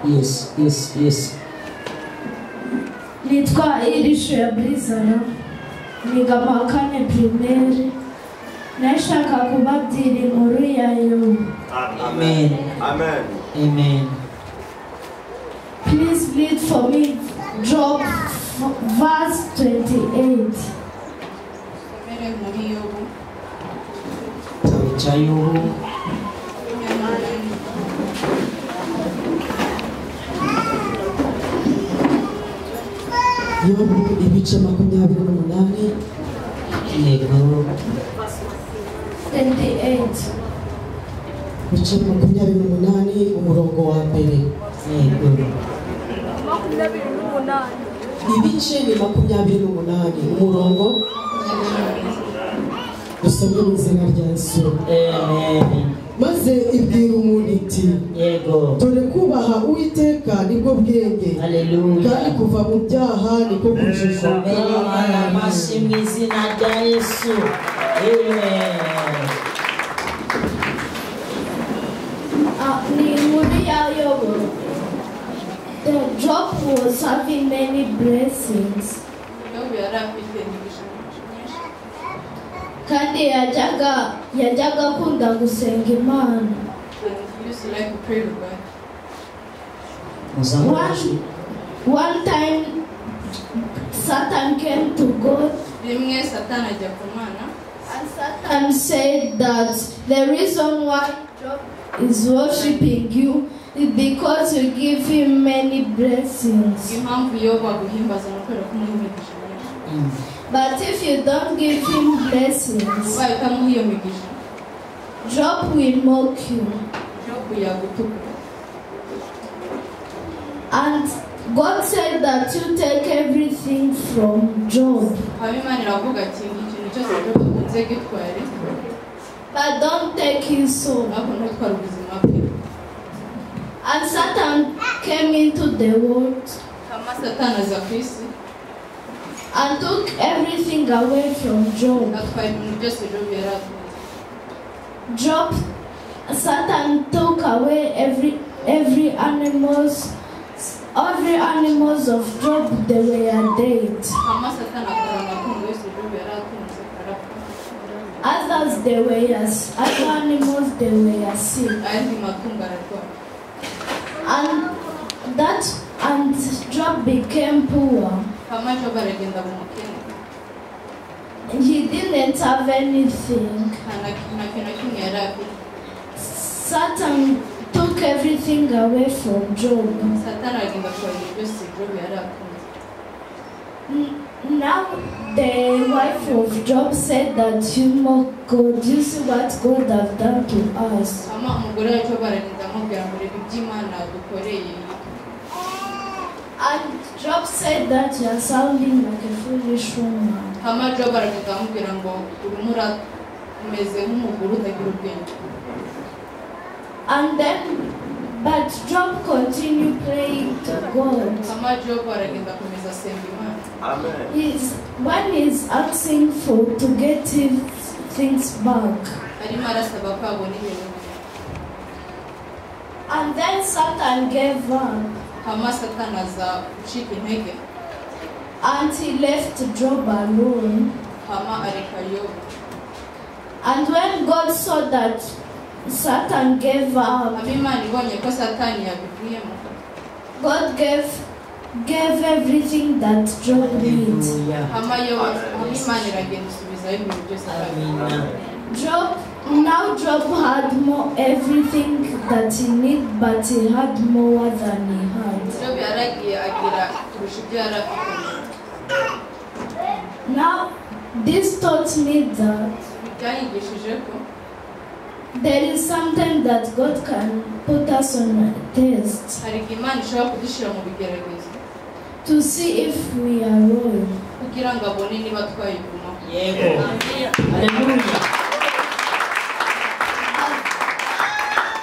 Yes. Nitwa Irisha Brizana, niga mu wa kane primaire. Nashaka kubabwira inkuru ya Yobu. Amen. Amen. Amen. Please read for me Job verse 28. Somere muri Yobu. Igitabo cya Yobu. Yobu ibice 28. Yego. 28. Ibice 28 umurongo wa mbere. Yego. Ibice ni 28 umurongo. Dusome mu izina rya Yesu. Amen. Maze ibwira umuntu iti, Yego. dore kubaha Uwiteka nibwo bwenge, Haleluya. kandi kuva mu byaha niko kujijuka. Amen. Amashyi mu izina rya Yesu. Amen. Ni inkuru ya Yobu. The Job was having many blessings. Yobu yari afite imigisha myinshi. Kandi yajyaga akunda gusenga Imana. And he used to like to pray to God. Muzamure amajwi. One time Satan came to God. Rimwe Satani ajya ku Mana. And Satan said that the reason why Job is worshiping you is because you give him many blessings. Impamvu Yobu aguhimbaza ni ukubera ko umuha imigisha myinshi. But if you don't give him blessings, Ubaye utamuha iyo migisha, Job will mock you. Yobu yagutuka. And God said that you take everything from Job, Hama Imana iravuga ati ikintu cyose Jobu atunze gitware, but don't take his soul. ariko ntutware ubuzima bwe. And Satan came into the world Hama Satani aza ku isi, and took everything away from Job. atwara ibintu byose Jobu yari atunze. Job, Satan took away every animals of Job. They were dead. Hama Satani atwara amatungo yose Jobu yari atunze arapfa. Others they were other animals they were sick. Ayandi matungo ararwara. And Job became poor. Hama Jobu aragenda aba umukene. He didn't have anything. Nta kintu na kimwe yari afite. Satan took everything away from Job. Satani aragenda atwara ibintu byose Jobu yari atunze. Now the wife of Job said that you mock God. You see what God have done to us. Hama umugore wa Jobu aragenda amubwira ngo reba ibyo Imana yadukoreye. And Job said that you are sounding like a foolish woman. Hama Jobu aragenda amubwira ngo urimo umeze nk'umugore utagira ubwenge. And then, but Job continued praying to God. Hama Jobu aragenda akomeza asenga Imana. Amen. When he's asking for to get his things back. Arimo arasaba ko abona ibintu bye. And then Satan gave up. Hama Satani aza gucika intege. And he left Job alone. Hama areka Yobu. And when God saw that Satan gave up, Hama Imana ibonye ko Satani yabivuyemo, God gave everything that Job needs. Haleluya. Hama Yobu, hama Imana iragenda isubizayo ibintu byose yari afite. Now Job had more everything that he needed, but he had more than he had. Jobu yaragiye agira kurusha ibyo yari afite. Now this taught me that Byanyigishije ko there is something that God can put us on a test hari igihe Imana ishobora kudushyira mu bigeragezo to see if we are loyal. kugira ngo abone niba twayigumaho. Yego. Haleluya.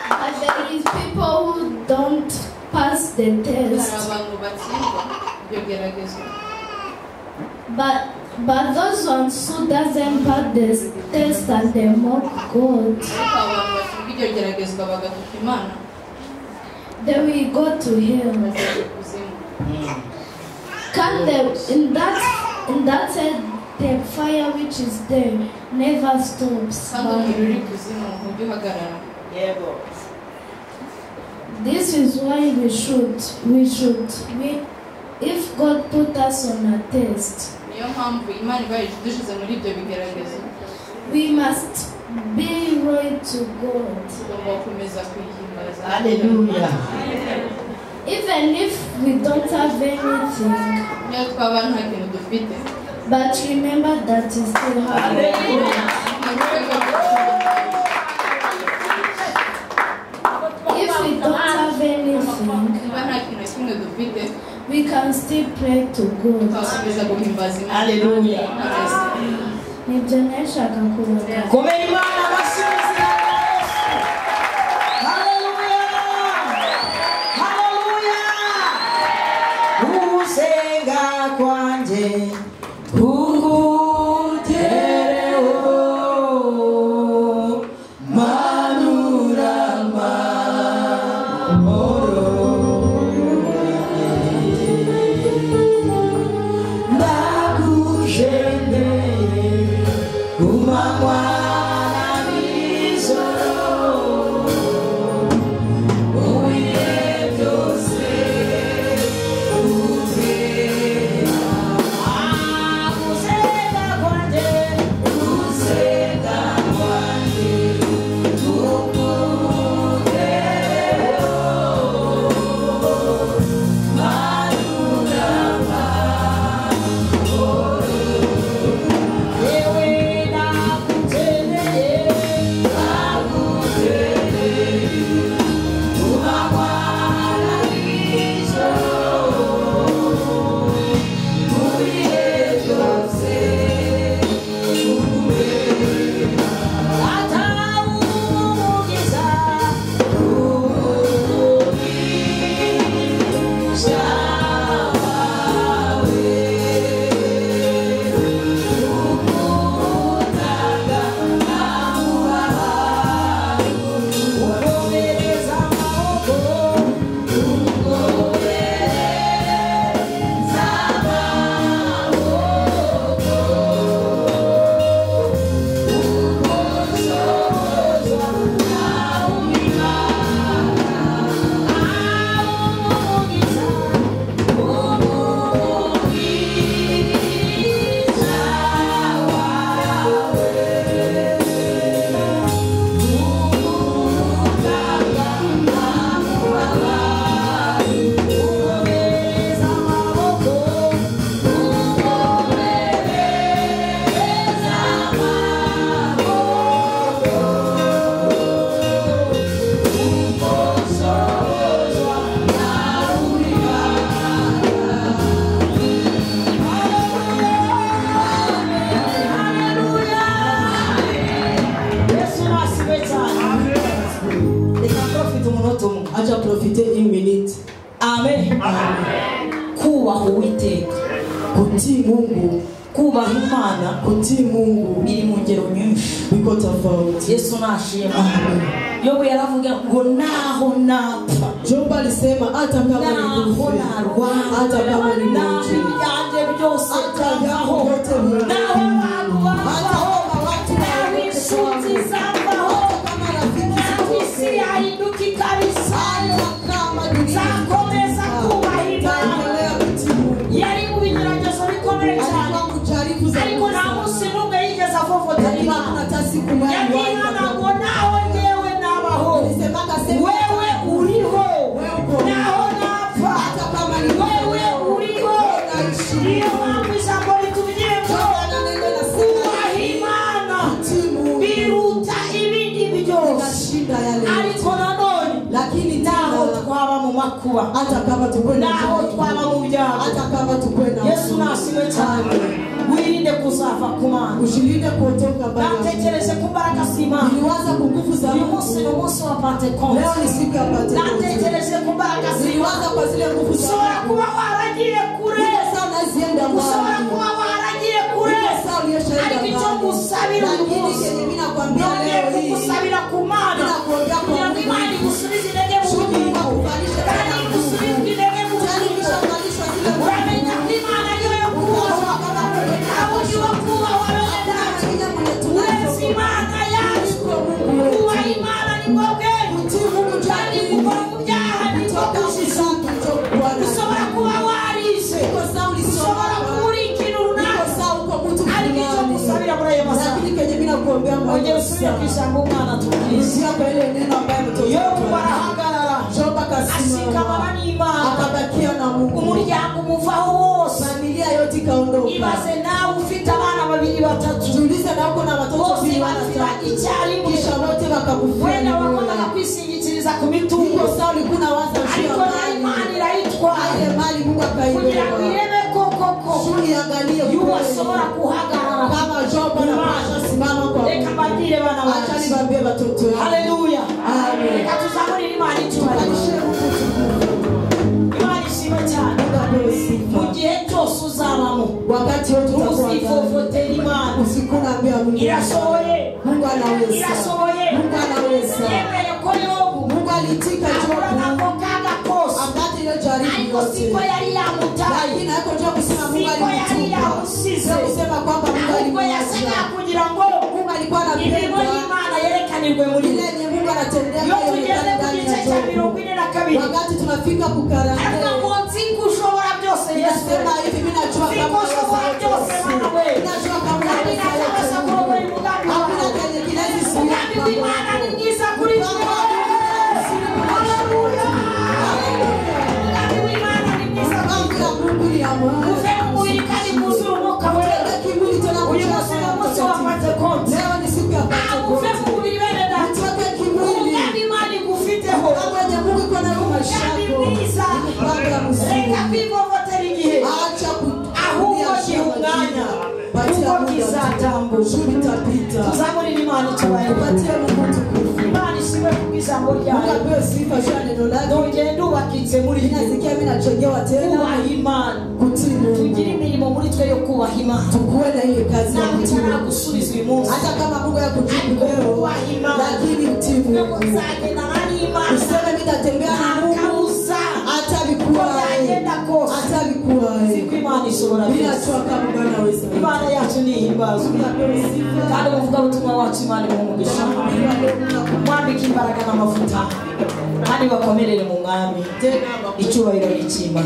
But there is people who don't pass the Hari test. abantu batsindwa ibyo geragezo. But those ones who doesn't pass the test and they mock God, Ariko abantu batsindwa iryo geragezwa bagatuka Imana, They will go to hell. Bazajya ikuzimu. Can the in that said the fire which is there never stops. Kandi umuriro uri ikuzimu ntujya uhagarara. Yego. This is why we should if God put us on a test, Niyo mpamvu Imana ibaye idushyize muri ibyo bigeragezo, we must be loyal to God. Tugomba gukomeza kuyihimbaza. Hallelujah. Even if we don't have anything, Niyo twaba nta kintu dufite, but remember that you still have God. If we don't have anything, niba nta kintu na kimwe dufite, we can still pray to God. twakomeza guhimbaza Imana. Hallelujah. Nibyo nashaka kuvuga. Komera Imana amashyi mu izina rya Yesu. Hallelujah. Hallelujah. Usenga kwanjye kukugereho, manura amahoro ndagushengeye kumanywa na nijoro, mu bihe byose utera. Gusenga kwanjye, gusenga kwanjye kukugereho, manura amahoro. Yewe ndagukeneye, ndagukeneye, kumanywa na nijoro, mu bihe byose ukubera. Atawumugiza, umugisha wawe, ukutanga ntamuhari, ukomereza amaboko, ukomereza amaboko, ukosoza ntawubimara. Umugisha, umugisha wawe, ukutanga ntamuhari, ukomereza amaboko, ukomereza amaboko, ukosoza ntawubimara. Yesu nasibe cyane. Reka profite umunota umwe. Acha profiter une minute. Amen. Kubaha Uwiteka, Kutii Mungu, kubaha Imana kutii Mungu biri mu ngero nyinshi. biko tofauti. Yesu nashima. Amen. Yobu yaravuga ngo naho napfa, Job alisema hata kama naho nikufe, narwara, hata kama naho nigonjwe, ibyanjye byose hata byavaho, vyangu vyote naho viondoke, abantu hata bavaho, kama watu naho waondoke inshuti kwangu, zavaho, hata kama rafiki naho isi zitoke, yahinduka ikaba isayo, hata kama dunia nzakomeza kubaha Imana. nitaendelea kutii Mungu. Yari mu bigeragezo bikomeye cyane, Alikuwa mjaribu za ariko nta munsi n'umwe yigeze avovotera lakini Imana. hakuna hata siku moja Yabwiye aliwahi Imana kuomba. ngo naho ngewe nabaho, Alisemaka sema wewe uriho, Wewe uko. naho napfa, hata kama ni wewe uriho. naishi. Niyo mpamvu ijambo ritubwiye ngo Ndio maana neno nasema kubaha Imana kutii Mungu biruta ibindi byose. inashinda yale yote. Ariko nanone Lakini naho tena twaba mu makuba, hata kama tukwe na naho twaba mu byago, hata kama tukwe na Yesu nashimwe cyane. Wirinde kuzava ku Mana. ushilinde kuotoka mbali ya Mungu. Natekereje ku mbaraga z'Imana. Niliwaza ku nguvu za Uyu munsi Mungu. ni umunsi wa Pentekoste. Leo ni siku ya Pentekoste. Natekereje ku mbaraga z'Imana. Niliwaza kwa zile nguvu za Ushobora Mungu. kuba waragiye kure, Ile saa unazienda ushobora mbali. kuba waragiye kure, Ile saa uliyeshaenda ariko icyo mbali. ngusabira uyu Lakini munsi, kenye mimi nakwambia nongeye leo hii, kugusabira ku Mana Ninakuombea kwa kugira ngo Mungu. Imana igusubize intege mu Mungu bugingo, akuvalishe kuombea Ongera usubire ku ijambo umwana tubwiye. Rudia kwa ile neno ambayo mtoto Yobu arahagarara, Job akasimama, ashikamana n'Imana, akabakia na Mungu, umuryango umuvaho wose. familia yote ikaondoka. Ibaze nawe ufite abana babiri batatu, Jiulize na uko na watoto bose wawili bapfira watatu, icyarimwe. kisha wote wakakufia. Wenda wakundaga kwishingikiriza ku mitungo, Iko sawa, ulikuwa unawaza juu ya ariko nayo Imana mali, irayitwara ile mali Mungu kugira ngo akaibeba. irebe ko koko Shuli angalie yuwo kweli. ashobora guhagarara. Kama Job anapasha simama kwa Reka Mungu. mbabwire bana Acha banjye, niwaambie watoto yangu. haleluya. Amen. Reka tuzamurire Imana icyubahiro. Tupatishe Mungu tukufu. Imana ishimwe cyane. Mungu apewe Mu sifa. gihe cyose uzabamo, Wakati wote utakuwa ndani, ntuzivovotera Imana. usikunaambia Mungu. Irashoboye, Mungu anaweza. irashoboye. Mungu anaweza. Yemeye ko Yobu Mungu aliitika ahura Job nako kaga kose, apate ile jaribu ariko siko yote, yari yamutaye, lakini haikujua kusema Mungu siko yari alimtupa, yamusize, sio kusema kwamba Mungu ahubwo alimwacha. yasaga kugira ngo Mungu alikuwa imirimo anapenda y'Imana yerekanirwe muri ile we. yenye Mungu anatendea Iyo tugeze ionekane ku ndani gice ya cya Job. 42, Wakati tunafika aravuga kukarande, ngo nzi ko ushobora byose Yesu, nasema hivi, mimi najua nzi kama ko ushobora byose Mana we, mimi najua kama kandi ntabasha kurogora umugambi hakuna wawe. kenye kinaweza Umugambi w'Imana ni mwiza kuri twe. Haleluya! Umugambi w'Imana ni mwiza kuri twe. Mungu ni ya maana. Uve mu mubiri kandi mwuzure umwuka wera. Tenda kimwili tena Uyu kujaza munsi ni Roho umunsi wa Mtakatifu. Pentekote. Leo ni siku ya Ntabwo uve mu Pentekote. mubiri bene data. Utoke kimwili. Umugambi Imana igufiteho, Mambo yenye Mungu iko nayo maisha umugambi yako. mwiza. Ni mipango ya mzuri. Reka kwivovotera igihe, Acha ahubwo kutia giha umwanya Patia kuko muda. kizatambuka. Juu itapita. Tuzamurire Imana icyubahiro. Tupatie Mungu tukufu. Imana ishimwe kubw'ijambo Mungu ryayo. apewe sifa juu ya neno lake. Nongeye ndubakitse muri Mimi nasikia mimi nachongewa tena kubaha Imana. kutii Mungu. Tugire imirimo muri twe yo kubaha Imana. Tukuwe na hiyo kazi ya Ntabwo kutii Mungu. itaragusubiza uyu munsi, Hata kama Mungu hakujibu ariko leo, kubaha Imana lakini utii Nubwo Mungu. nzagendana n'Imana Useme mimi nitatembea na nta Mungu kabuza, hata uko vikuwae, byagenda kose, hata vikuwae. nzi ko Imana ishobora Mimi byose. najua kama Mungu anaweza. Imana yacu nihimbazwe, Mungu apewe sifa. kandi umuvugabutumwa wacu Imana imuhe umugisha, mwambike imbaraga n'amavuta, kandi bakomerere mu mwami. Tena Icyubahiro ni icy'Imana.